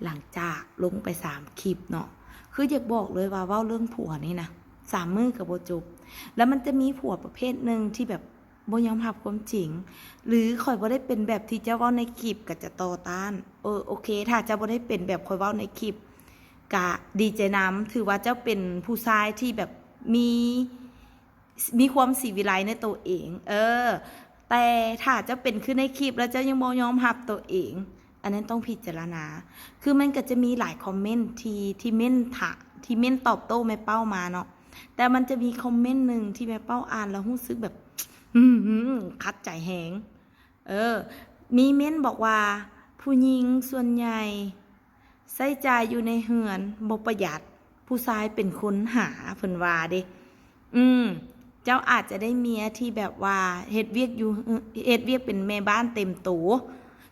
ຫຼັງຈາກລົງໄປສາມຄລິບເນາະ ຄືຢາກບອກເລີຍວ່າເວົ້າເລື່ອງຜົວນີ້ນະ ສາມມື້ກໍບໍ່ຈົບ. ແລ້ວມັນຈະມີຜົວປະເພດໜຶ່ງທີ່ແບບບໍ່ຍອມຮັບຄວາມຈິງ ຫຼືຂ້ອຍບໍ່ໄດ້ເປັນແບບທີ່ເຈົ້າເວົ້າໃນຄລິບ ກໍຈະຕໍ່ຕ້ານ. ເອີ ໂອເຄ ຖ້າເຈົ້າບໍ່ໄດ້ເປັນແບບຂ້ອຍເວົ້າໃນຄລິບ ກະດີໃຈນຳ ຖືວ່າເຈົ້າເປັນຜູ້ຊາຍທີ່ແບບມີ ມີຄວາມສີວິໄລໃນໂຕເອງ. ເອີ ແຕ່ຖ້າເຈົ້າເປັນຄືໃນຄລິບ ແລ້ວເຈົ້າຍັງບໍ່ຍອມຮັບໂຕເອງ ອັນນັ້ນຕ້ອງພິຈາລະນາ. ຄືມັນກໍຈະມີຫຼາຍຄອມເມັນທີ່ ທີ່ເມັນຖາ ທີ່ເມັນຕອບໂຕ້ແມ່ເປົ້າມາເນາະ ແຕ່ມັນຈະມີຄອມເມັນໜຶ່ງທີ່ແມ່ເປົ້າອ່ານແລ້ວຮູ້ສຶກແບບ ອືມ ຂັດໃຈແຮງ. ເອີ ມີເມັນບອກວ່າ ຜູ້ຍິງສ່ວນໃຫຍ່ໃຊ້ຈ່າຍຢູ່ໃນເຮືອນບໍ່ປະຢັດ ຜູ້ຊາຍເປັນຄົນຫາ ເພິ່ນວ່າເດ້. ອືມ ເຈົ້າອາດຈະໄດ້ເມຍທີ່ແບບວ່າເຮັດວຽກຢູ່ ເຮັດວຽກເປັນແມ່ບ້ານເຕັມໂຕ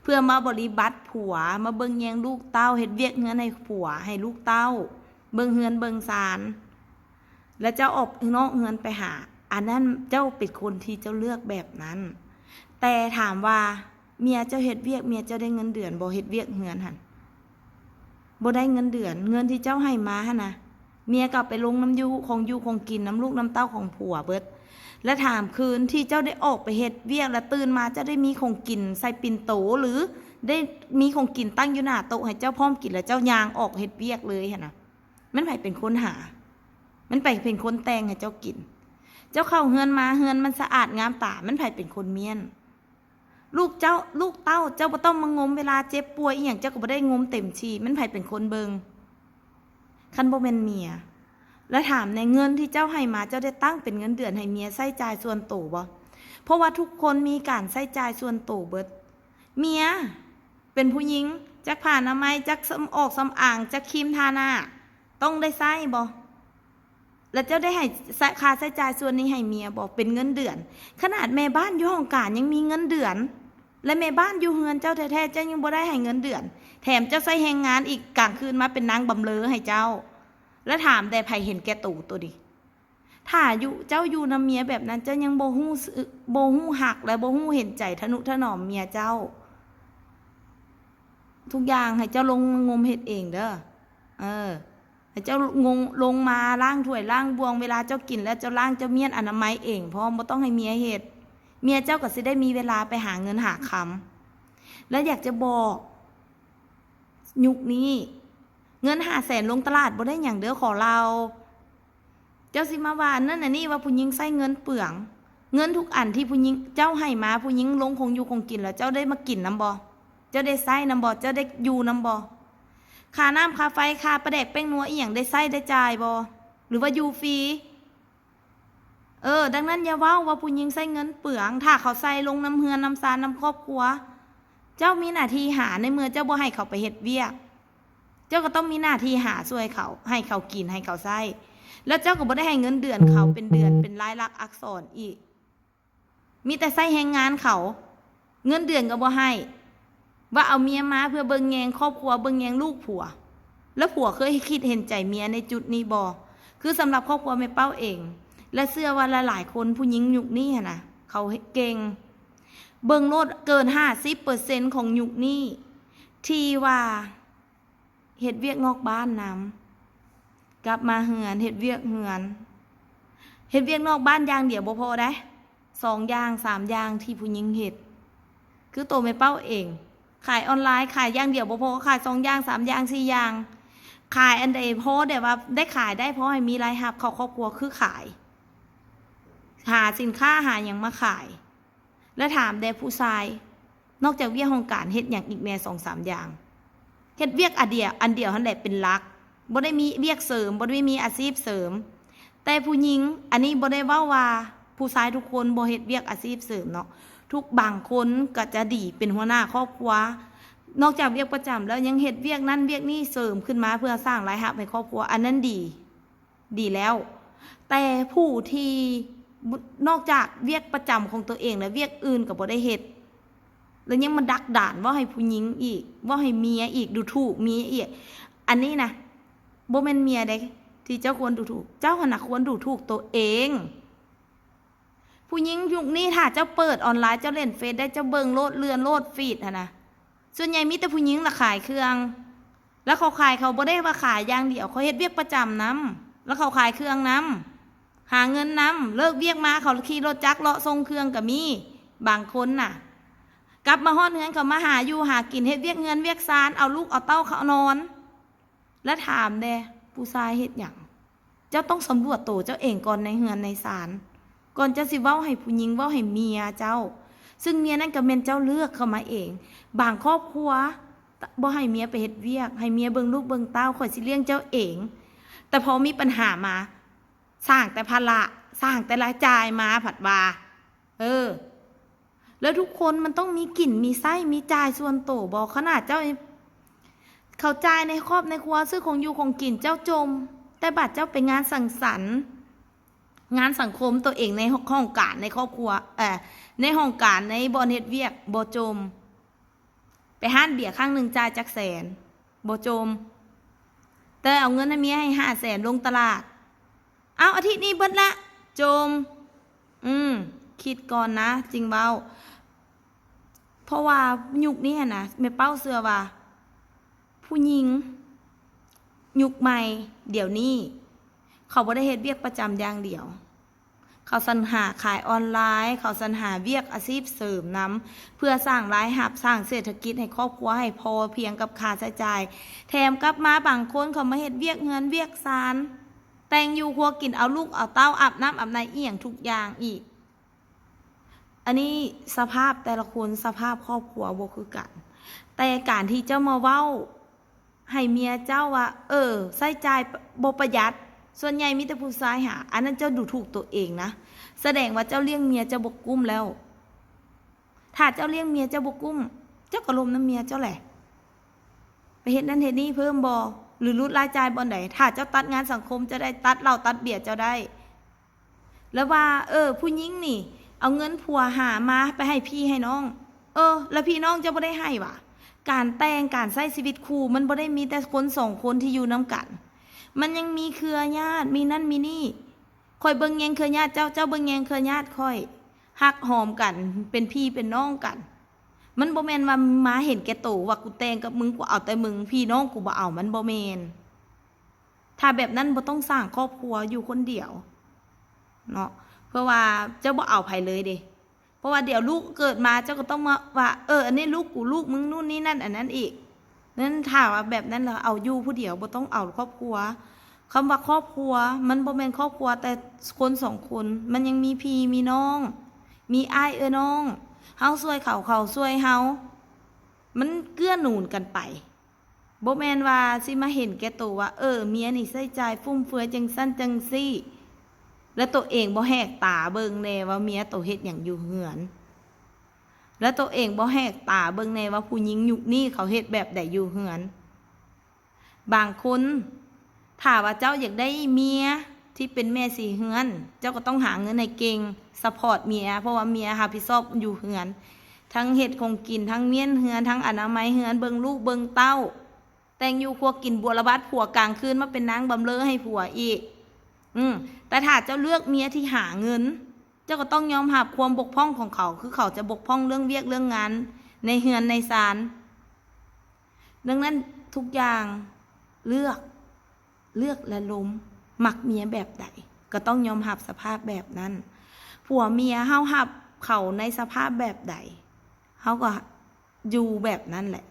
ເພື່ອມາບໍລິບັດຜົວ ມາເບິ່ງແຍງລູກເຕົ້າ ເຮັດວຽກເຮືອນໃຫ້ຜົວ ໃຫ້ລູກເຕົ້າ ເບິ່ງເຮືອນເບິ່ງຊານ ແລ້ວເຈົ້າອອກນອກເຮືອນໄປຫາ ອັນນັ້ນເຈົ້າເປັນຄົນທີ່ເຈົ້າເລືອກແບບນັ້ນ. ແຕ່ຖາມວ່າເມຍເຈົ້າເຮັດວຽກ ເມຍເຈົ້າໄດ້ເງິນເດືອນບໍ່? ເຮັດວຽກເຮືອນຫັ້ນ ບໍ່ໄດ້ເງິນເດືອນ. ເງິນທີ່ເຈົ້າໃຫ້ມາຫັ້ນນະ ເມຍກໍເອົາໄປລົງນຳຢູ່ ຂອງຢູ່ຂອງກິນ ນຳລູກນຳເຕົ້າຂອງຜົວເບິດ. ແລະຖາມຄືນທີ່ເຈົ້າໄດ້ອອກໄປເຮັດວຽກ ແລະຕື່ນມາເຈົ້າໄດ້ມີຂອງກິນໃສ່ປິ່ນໂຕ ຫຼືໄດ້ມີຂອງກິນຕັ້ງຢູ່ໜ້າໂຕະໃຫ້ເຈົ້າພ້ອມກິນ ແລ້ວເຈົ້າຍ່າງອອກເຮັດວຽກເລີຍຫັ້ນນະ ແມ່ນໃຜເປັນຄົນຫາ? ແມ່ນໃຜເປັນຄົນແຕ່ງໃຫ້ເຈົ້າກິນ? ເຈົ້າເຂົ້າເຮືອນມາ ເຮືອນມັນສະອາດງາມຕາ ແມ່ນໃຜເປັນຄົນມ້ຽນ? ລູກເຈົ້າ ລູກເຕົ້າ ເຈົ້າບໍ່ຕ້ອງມາງົມ ເວລາເຈັບປ່ວຍອີ່ຫຍັງ ເຈົ້າກໍບໍ່ໄດ້ງົມເຕັມທີ່ ແມ່ນໃຜເປັນຄົນເບິ່ງ ຄັນບໍ່ແມ່ນເມຍ? ແລ້ວຖາມແດ່ ເງິນທີ່ເຈົ້າໃຫ້ມາ ເຈົ້າໄດ້ຕັ້ງເປັນເງິນເດືອນໃຫ້ເມຍໃຊ້ຈ່າຍສ່ວນໂຕບໍ່? ເພາະວ່າທຸກຄົນມີການໃຊ້ຈ່າຍສ່ວນໂຕເບິດ. ເມຍເປັນຜູ້ຍິງ ຈັກຜ້າອະນາໄມ ຈັກສຳ ອອກສຳອາງ ຈັກຄຣີມທາໜ້າ ຕ້ອງໄດ້ໃຊ້ບໍ່? ແລ້ວເຈົ້າໄດ້ໃຫ້ ໃຊ້ ຄ່າໃຊ້ຈ່າຍສ່ວນນີ້ໃຫ້ເມຍບໍ່? ເປັນເງິນເດືອນ. ຂະໜາດແມ່ບ້ານຢູ່ຫ້ອງການຍັງມີເງິນເດືອນ ແລະແມ່ບ້ານຢູ່ເຮືອນເຈົ້າແທ້ໆ ເຈົ້າຍັງບໍ່ໄດ້ໃຫ້ເງິນເດືອນ ແຖມເຈົ້າໃຊ້ແຮງງານອີກ ກາງຄືນມາເປັນນາງບຳເລີໃຫ້ເຈົ້າ. ແລ້ວຖາມແດ່ ໃຜເຫັນແກ່ໂຕໂຕນີ້? ຖ້າຢູ່ ເຈົ້າຢູ່ນຳເມຍແບບນັ້ນ ເຈົ້າຍັງບໍ່ຮູ້ສຶກ ບໍ່ຮູ້ຮັກ ແລະບໍ່ຮູ້ເຫັນໃຈ ທະນຸຖະໜອມເມຍເຈົ້າ. ທຸກຢ່າງໃຫ້ເຈົ້າລົງມາງົມເຮັດເອງເດີ. ເອີ ໃຫ້ເຈົ້າລົງ ລົງມາລ້າງຖ້ວຍລ້າງບ່ວງ ເວລາເຈົ້າກິນແລ້ວເຈົ້າລ້າງ ເຈົ້າມ້ຽນອະນາໄມເອງພ້ອມ ບໍ່ຕ້ອງໃຫ້ເມຍເຮັດ. ເມຍເຈົ້າກໍຊິໄດ້ມີເວລາໄປຫາເງິນຫາຄຳ. ແລະຢາກຈະບອກ ຍຸກນີ້ເງິນຫ້າແສນລົງຕະຫຼາດບໍ່ໄດ້ຫຍັງເດີ ຂໍເລົ່າ. ເຈົ້າຊິມາວ່າອັນນັ້ນອັນນີ້ ວ່າຜູ້ຍິງໃຊ້ເງິນເປືອງ. ເງິນທຸກອັນທີ່ຜູ້ຍິງ ເຈົ້າໃຫ້ມາ ຜູ້ຍິງລົງຂອງຢູ່ຂອງກິນ ແລ້ວເຈົ້າໄດ້ມາກິນນຳບໍ່? ເຈົ້າໄດ້ໃຊ້ນຳບໍ່? ເຈົ້າໄດ້ຢູ່ນຳບໍ່? ຄ່ານ້ຳຄ່າໄຟ ຄ່າປາແດກແປ້ງນົວອີ່ຫຍັງ ໄດ້ໃຊ້ໄດ້ຈ່າຍບໍ່? ຫຼືວ່າຢູ່ຟຣີ? ເອີ ດັ່ງນັ້ນຢ່າເວົ້າວ່າຜູ້ຍິງໃຊ້ເງິນເປືອງ. ຖ້າເຂົາໃສ່ລົງນຳເຮືອນນຳຊານນຳຄອບຄົວ ເຈົ້າມີໜ້າທີ່ຫາ ໃນເມື່ອເຈົ້າບໍ່ໃຫ້ເຂົາໄປເຮັດວຽກ ເຈົ້າກໍຕ້ອງມີໜ້າທີ່ຫາຊ່ວຍເຂົາ ໃຫ້ເຂົາກິນ ໃຫ້ເຂົາໃຊ້ ແລ້ວເຈົ້າກໍບໍ່ໄດ້ໃຫ້ເງິນເດືອນເຂົາເປັນເດືອນ ເປັນລາຍລັກອັກສອນອີກ ມີແຕ່ໃຊ້ແຮງງານເຂົາ ເງິນເດືອນກໍບໍ່ໃຫ້ ວ່າເອົາເມຍມາເພື່ອເບິ່ງແຍງຄອບຄົວ ເບິ່ງແຍງລູກຜົວ. ແລ້ວຜົວເຄີຍຄິດເຫັນໃຈເມຍໃນຈຸດນີ້ບໍ່? ຄືສຳລັບຄອບຄົວແມ່ເປົ້າເອງ ແລະເຊື່ອວ່າຫຼາຍໆຄົນ ຜູ້ຍິງຍຸກນີ້ຫັ້ນນະ ເຂົາເກັ່ງ ເບິ່ງໂລດ ເກີນຫ້າສິບເປີເຊັນຂອງຍຸກນີ້ ທີ່ວ່າເຮັດວຽກນອກບ້ານນຳ ກັບມາເຮືອນ ເຮັດວຽກເຮືອນ ເຮັດວຽກນອກບ້ານຢ່າງດຽວບໍ່ພໍໃດ ສອງຢ່າງສາມຢ່າງທີ່ຜູ້ຍິງເຮັດ ຄືໂຕແມ່ເປົ້າເອງ ຂາຍອອນລາຍ ຂາຍຢ່າງດຽວບໍ່ພໍ ຂາຍສອງຢ່າງສາມຢ່າງສີ່ຢ່າງ ຂາຍອັນໃດພໍແຕ່ວ່າໄດ້ຂາຍໄດ້ ພໍໃຫ້ມີລາຍຮັບເຂົ້າຄອບຄົວ ຄືຂາຍ ຫາສິນຄ້າຫາຫຍັງມາຂາຍ. ແລ້ວຖາມແດ່ຜູ້ຊາຍ ນອກຈາກວຽກຫ້ອງການ ເຮັດຫຍັງອີກແດ່ສອງສາມຢ່າງ? ເຮັດວຽກອັນດຽວ ອັນດຽວຫັ້ນແຫຼະເປັນຫຼັກ ບໍ່ໄດ້ມີວຽກເສີມ ບໍ່ໄດ້ມີອາຊີບເສີມ. ແຕ່ຜູ້ຍິງ ອັນນີ້ບໍ່ໄດ້ເວົ້າວ່າຜູ້ຊາຍທຸກຄົນບໍ່ເຮັດວຽກອາຊີບເສີມເນາະ ທຸກ ບາງຄົນກໍຈະດີເປັນຫົວໜ້າຄອບຄົວ ນອກຈາກວຽກປະຈຳແລ້ວ ຍັງເຮັດວຽກນັ້ນວຽກນີ້ເສີມຂຶ້ນມາ ເພື່ອສ້າງລາຍຮັບໃຫ້ຄອບຄົວ ອັນນັ້ນດີ ດີແລ້ວ. ແຕ່ຜູ້ທີ່ ນອກຈາກວຽກປະຈຳຂອງຕົວເອງແລ້ວ ວຽກອື່ນກໍບໍ່ໄດ້ເຮັດ ແລ້ວຍັງມາດັກດານເວົ້າໃຫ້ຜູ້ຍິງອີກ ເວົ້າໃຫ້ເມຍອີກ ດູຖູກເມຍອີກ ອັນນີ້ນະ ບໍ່ແມ່ນເມຍເດ້ທີ່ເຈົ້າຄວນດູຖູກ ເຈົ້າຫັ້ນນະຄວນດູຖູກຕົວເອງ. ຜູ້ຍິງຍຸກນີ້ ຖ້າເຈົ້າເປີດອອນລາຍ ເຈົ້າຫຼິ້ນເຟສໄດ້ ເຈົ້າເບິ່ງໂລດ ເລື່ອນໂລດຟີດຫັ້ນນະ ສ່ວນໃຫຍ່ມີແຕ່ຜູ້ຍິງລະຂາຍເຄື່ອງ ແລ້ວເຂົາຂາຍ ເຂົາບໍ່ໄດ້ວ່າຂາຍຢ່າງດຽວ ເຂົາເຮັດວຽກປະຈຳນຳ ແລ້ວເຂົາຂາຍເຄື່ອງນຳ ຫາເງິນນຳ ເລີກວຽກມາເຂົາຂີ່ລົດຈັກເລາະສົ່ງເຄື່ອງກໍມີ ບາງຄົນນະ ກັບມາຮອດເຮືອນເຂົາມາຫາຢູ່ຫາກິນ ເຮັດວຽກເຮືອນວຽກຊານ ເອົາລູກເອົາເຕົ້າເຂົ້ານອນ. ແລ້ວຖາມແດ່ ຜູ້ຊາຍເຮັດຫຍັງ? ເຈົ້າຕ້ອງສຳຫຼວດໂຕເຈົ້າເອງກ່ອນໃນເຮືອນໃນຊານ ກ່ອນເຈົ້າຊິເວົ້າໃຫ້ຜູ້ຍິງ ເວົ້າໃຫ້ເມຍເຈົ້າ ຊຶ່ງເມຍນັ້ນກໍແມ່ນເຈົ້າເລືອກເຂົ້າມາເອງ. ບາງຄອບຄົວ ບໍ່ໃຫ້ເມຍໄປເຮັດວຽກ ໃຫ້ເມຍເບິ່ງລູກເບິ່ງເຕົ້າ ຂ້ອຍຊິລ້ຽງເຈົ້າເອງ ແຕ່ພໍມີບັນຫາມາ ສ້າງແຕ່ພາລະ ສ້າງແຕ່ລາຍຈ່າຍມາພັດວ່າ ເອີ ແລ້ວທຸກຄົນມັນຕ້ອງມີກິນມີໃຊ້ ມີຈ່າຍສ່ວນໂຕບໍ? ຂະໜາດເຈົ້າ ເຂົາຈ່າຍໃນຄອບໃນຄົວ ຊື້ຂອງຢູ່ຂອງກິນ ເຈົ້າຈົ່ມ ແຕ່ບາດເຈົ້າໄປງານສັງສັນ ງານສັງຄົມ ໂຕເອງໃນຫ້ອງການໃນຄອບຄົວ ເອີ ໃນຫ້ອງການ ໃນບ່ອນເຮັດວຽກ ບໍ່ຈົ່ມ. ໄປຮ້ານເບຍຄັ້ງໜຶ່ງຈ່າຍຈັກແສນ? ບໍ່ຈົ່ມ. ແຕ່ເອົາເງິນໃຫ້ເມຍໃຫ້ຫ້າແສນ ລົງຕະຫຼາດ. ເອົາ ອາທິດນີ້ເບິດລະ ຈົ່ມ. ອືມ ຄິດກ່ອນນະຈຶ່ງເວົ້າ. ເພາະວ່າຍຸກນີ້ຫັ້ນນະ ແມ່ເປົ້າເຊື່ອວ່າ ຜູ້ຍິງຍຸກໃໝ່ດຽວນີ້ ເຂົາບໍ່ໄດ້ເຮັດວຽກປະຈຳຢ່າງດຽວ. ເຂົາສັນຫາຂາຍອອນລາຍ, ເຂົາສັນຫາວຽກອາຊີບເສີມນຳ ເພື່ອສ້າງລາຍຮັບ, ສ້າງເສດຖະກິດໃຫ້ຄອບຄົວໃຫ້ພໍພຽງກັບຄ່າໃຊ້ຈ່າຍ. ແຖມກັບມາບາງຄົນເຂົາມາເຮັດວຽກເຮືອນວຽກຊານ, ແຕ່ງຢູ່ຄົວກິນ, ເອົາລູກເອົາເຕົ້າ, ອາບນ້ຳອາບໃນອີ່ຫຍັງທຸກຢ່າງອີກ. ອັນນີ້ສະພາບແຕ່ລະຄົນ, ສະພາບຄອບຄົວບໍ່ຄືກັນ. ແຕ່ການທີ່ເຈົ້າມາເວົ້າ ໃຫ້ເມຍເຈົ້າວ່າ ເອີ ໃຊ້ຈ່າຍບໍ່ປະຢັດ, ສ່ວນໃຫຍ່ມີແຕ່ຜູ້ຊາຍຫາ, ອັນນັ້ນເຈົ້າດູຖູກຕົວເອງນະ, ສະແດງວ່າເຈົ້າລ້ຽງເມຍເຈົ້າບໍ່ກຸ້ມແລ້ວ. ຖ້າເຈົ້າລ້ຽງເມຍເຈົ້າບໍ່ກຸ້ມ, ເຈົ້າກໍລົມນຳເມຍເຈົ້າແຫຼະ, ໄປເຮັດນັ້ນເຮັດນີ້ເພີ່ມບໍ່ ຫຼືຫຼຸດລາຍຈ່າຍບ່ອນໃດ? ຖ້າເຈົ້າຕັດງານສັງຄົມ, ເຈົ້າໄດ້ຕັດເຫຼົ້າຕັດເບຍ, ເຈົ້າໄດ້ ແລ້ວວ່າ ເອີ ຜູ້ຍິງນີ້ເອົາເງິນຜົວຫາມາໄປໃຫ້ພີ່ໃຫ້ນ້ອງ. ເອີ ແລ້ວພີ່ນ້ອງເຈົ້າບໍ່ໄດ້ໃຫ້ຫວາ? ການແຕ່ງ ການໃຊ້ຊີວິດຄູ່ ມັນບໍ່ໄດ້ມີແຕ່ຄົນສອງຄົນທີ່ຢູ່ນຳກັນ, ມັນຍັງມີເຄືອຍາດ ມີນັ້ນມີນີ້. ຂ້ອຍເບິ່ງແຍງເຄືອຍາດເຈົ້າ, ເຈົ້າເບິ່ງແຍງເຄືອຍາດຂ້ອຍ, ຮັກຫອມກັນ ເປັນພີ່ເປັນນ້ອງກັນ. ມັນບໍ່ແມ່ນວ່າມາເຫັນແກ່ໂຕວ່າ ກູແຕ່ງກັບມຶງ, ກູເອົາແຕ່ມຶງ, ພີ່ນ້ອງກູບໍ່ເອົາ, ມັນບໍ່ແມ່ນ. ຖ້າແບບນັ້ນບໍ່ຕ້ອງສ້າງຄອບຄົວຢູ່ຄົນດຽວເນາະ, ເພາະວ່າເຈົ້າບໍ່ເອົາໃຜເລີຍເດ້. ເພາະວ່າດຽວລູກເກີດມາ ເຈົ້າກໍຕ້ອງມາວ່າ ເອີ ອັນນີ້ລູກກູ, ລູກມຶງ, ນູ້ນນີ້ນັ້ນ ອັນນັ້ນອີກ. ນັ້ນຖ້າວ່າແບບນັ້ນແລ້ວ ເອົາຢູ່ຜູ້ດຽວ, ບໍ່ຕ້ອງເອົາຄອບຄົວ. ຄຳວ່າຄອບຄົວ ມັນບໍ່ແມ່ນຄອບຄົວແຕ່ຄົນສອງຄົນ, ມັນຍັງມີພີ່ມີນ້ອງ, ມີອ້າຍເອື້ອຍນ້ອງ, ເຮົາຊ່ວຍເຂົາ, ເຂົາຊ່ວຍເຮົາ, ມັນເກື້ອໜູນກັນໄປ. ບໍ່ແມ່ນວ່າຊິມາເຫັນແກ່ໂຕວ່າ ເອີ ເມຍນີ້ໃຊ້ຈ່າຍຟຸມເຟືອຍຈັ່ງຊັ້ນຈັ່ງຊີ້, ແລ້ວໂຕເອງບໍ່ແຫກຕາເບິ່ງແດ່ວ່າເມຍໂຕເຮັດຫຍັງຢູ່ເຮືອນ, ແລ້ວໂຕເອງບໍ່ແຫກຕາເບິ່ງແດ່ວ່າຜູ້ຍິງຍຸກນີ້ເຂົາເຮັດແບບໃດຢູ່ເຮືອນ. ບາງຄົນ ຖ້າວ່າເຈົ້າຢາກໄດ້ເມຍທີ່ເປັນແມ່ສີເຮືອນ, ເຈົ້າກໍຕ້ອງຫາເງິນໃຫ້ເກັ່ງ, ຊັບພອດເມຍ, ເພາະວ່າເມຍຮັບຜິດຊອບຢູ່ເຮືອນ, ທັງເຮັດຂອງກິນ, ທັງມ້ຽນເຮືອນ, ທັງອະນາໄມເຮືອນ, ເບິ່ງລູກເບິ່ງເຕົ້າ, ແຕ່ງຢູ່ຄົວກິນ, ບົວລະບັດຜົວ, ກາງຄືນມາເປັນນາງບຳເລີໃຫ້ຜົວອີກ. ອືມ ແຕ່ຖ້າເຈົ້າເລືອກເມຍທີ່ຫາເງິນ, ເຈົ້າກໍຕ້ອງຍອມຮັບຄວາມບົກຜ່ອງຂອງເຂົາ, ຄືເຂົາຈະບົກຜ່ອງເລື່ອງວຽກເລື່ອງງານໃນເຮືອນໃນຊານ. ດັ່ງນັ້ນທຸກຢ່າງເລືອກ, ເລືອກແລະລົມ, ມັກເມຍແບບໃດ ກໍຕ້ອງຍອມຮັບສະພາບແບບນັ້ນ. ຜົວເມຍເຮົາຮັບເຂົາໃນສະພາບແບບໃດ ເຮົາກໍຢູ່ແບບນັ້ນແຫຼະ.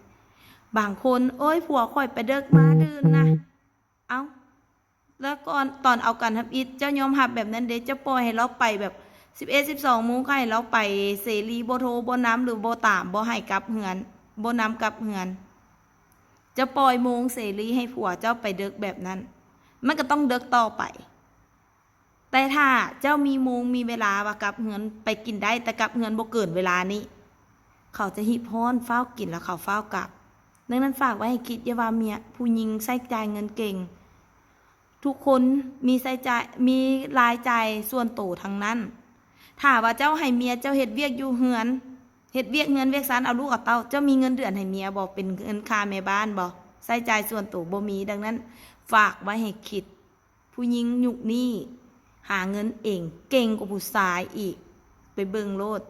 ບາງຄົນ ໂອ້ຍ ຜົວຂ້ອຍໄປເດິກມາດື່ນນະ. ເອົ້າ ແລ້ວກ່ອນ ຕອນເອົາກັນທຳອິດ ເຈົ້າຍອມຮັບແບບນັ້ນເດ, ເຈົ້າປ່ອຍໃຫ້ລາວໄປແບບສິບເອັດ ສິບສອງໂມງ ກໍໃຫ້ລາວໄປເສລີ, ບໍ່ໂທ ບໍ່ນຳ ຫຼື ບໍ່ຕາມ, ບໍ່ໃຫ້ກັບເຮືອນ, ບໍ່ນຳກັບເຮືອນ. ເຈົ້າປ່ອຍໂມງເສລີໃຫ້ຜົວເຈົ້າໄປເດິກແບບນັ້ນ, ມັນກໍຕ້ອງເດິກຕໍ່ໄປ. ແຕ່ຖ້າເຈົ້າມີໂມງມີເວລາວ່າກັບເຮືອນ, ໄປກິນໄດ້, ແຕ່ກັບເຮືອນບໍ່ເກີນເວລານີ້, ເຂົາຈະຮີບຮ້ອນ, ຟ້າວກິນແລ້ວເຂົາຟ້າວກັບ. ດັ່ງນັ້ນ ຝາກໄວ້ໃຫ້ຄິດ, ຢ່າວ່າເມຍ, ຜູ້ຍິງໃຊ້ຈ່າຍເງິນເກັ່ງ. ທຸກຄົນມີໃຊ້ຈ່າຍ, ມີລາຍຈ່າຍສ່ວນໂຕທັງນັ້ນ. ຖ້າວ່າເຈົ້າໃຫ້ເມຍເຈົ້າເຮັດວຽກຢູ່ເຮືອນ, ເຮັດວຽກເຮືອນວຽກຊານ, ເອົາລູກເອົາເຕົ້າ, ເຈົ້າມີເງິນເດືອນໃຫ້ເມຍບໍ່? ເປັນເງິນຄ່າແມ່ບ້ານບໍ່? ໃຊ້ຈ່າຍສ່ວນໂຕບໍ່ມີ. ດັ່ງນັ້ນ ຝາກໄວ້ໃຫ້ຄິດ. ຜູ້ຍິງຍຸກນີ້ຫາເງິນເອງເກັ່ງກວ່າຜູ້ຊາຍອີກ. ໄປເບິ່ງໂລດ,